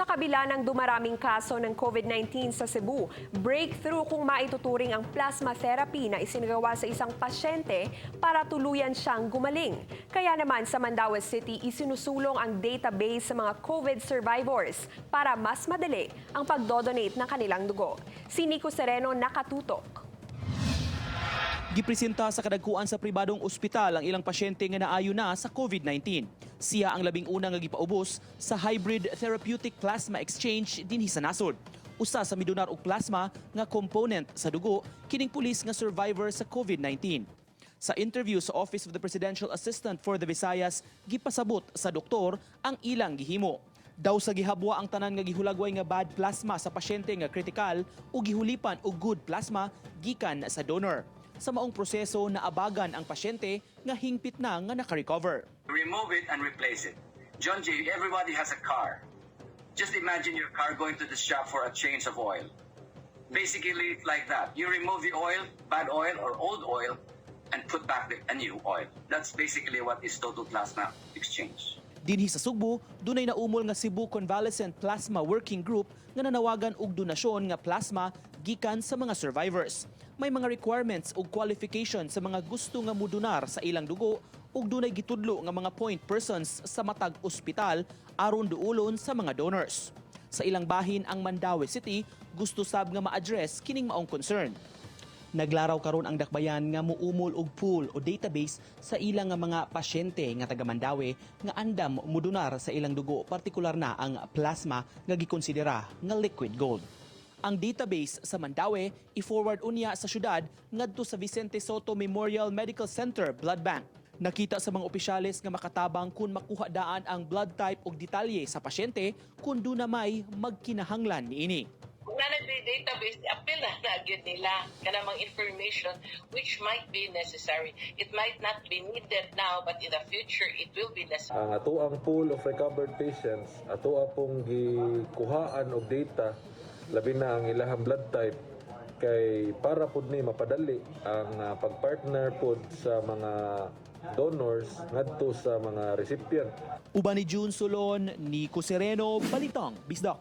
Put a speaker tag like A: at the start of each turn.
A: Sa kabila ng dumaraming kaso ng COVID-19 sa Cebu, breakthrough kung maituturing ang plasma therapy na isinagawa sa isang pasyente para tuluyan siyang gumaling. Kaya naman sa Mandaue City, isinusulong ang database sa mga COVID survivors para mas madali ang pagdodonate ng kanilang dugo. Si Nico Sereno, nakatutok.
B: Gipresenta sa kadagkuan sa pribadong ospital ang ilang pasyente nga naayo na sa COVID-19. Siya ang 11 nga gipaubos sa Hybrid Therapeutic Plasma Exchange dinhi sa nasod. Usa sa midonar og plasma nga component sa dugo kining pulis nga survivor sa COVID-19. Sa interview sa Office of the Presidential Assistant for the Visayas, gipasabot sa doktor ang ilang gihimo. Daw sa gihabwa ang tanan nga gihulagway nga bad plasma sa pasyente nga kritikal ug gihulipan og good plasma gikan sa donor. Sa maong proseso, naabagan ang pasyente nga hingpit na nga naka-recover.
C: Remove it and replace it. John J., everybody has a car. Just imagine your car going to the shop for a change of oil. Basically, it's like that. You remove the oil, bad oil or old oil, and put back a new oil. That's basically what is total plasma exchange.
B: Dinhi sa Sugbo, dunay naumol nga Cebu Convalescent Plasma Working Group nga nanawagan og donasyon nga plasma gikan sa mga survivors. May mga requirements ug qualification sa mga gusto nga mudonar sa ilang dugo ug dunay gitudlo nga mga point persons sa matag ospital aron duulon sa mga donors. Sa ilang bahin, ang Mandaue City gusto sab nga ma-address kining maong concern. Naglaraw karon ang dakbayan nga muumol og pool o database sa ilang nga mga pasyente nga taga Mandaue nga andam mudonar sa ilang dugo, partikular na ang plasma nga gikonsidera nga liquid gold. Ang database sa Mandaue i-forward unya sa syudad ngadto sa Vicente Sotto Memorial Medical Center Blood Bank. Nakita sa mga opisyales nga makatabang kung makuha daan ang blood type ug detalye sa pasyente kung duna may magkinahanglan niini.
D: Kung naa na database, apil na na gyud nila kanang mga information which might be necessary. It might not be needed now, but in the future, it will be necessary.
E: Ang atoang pool of recovered patients, atoa pong gikuhaan og data, labi na ang ilahang blood type, kay para pud ni mapadali ang pagpartner pud sa mga donors ngadto sa mga recipient.
B: Uban ni June Solon, Nico Sereno, Balitang Bisdak.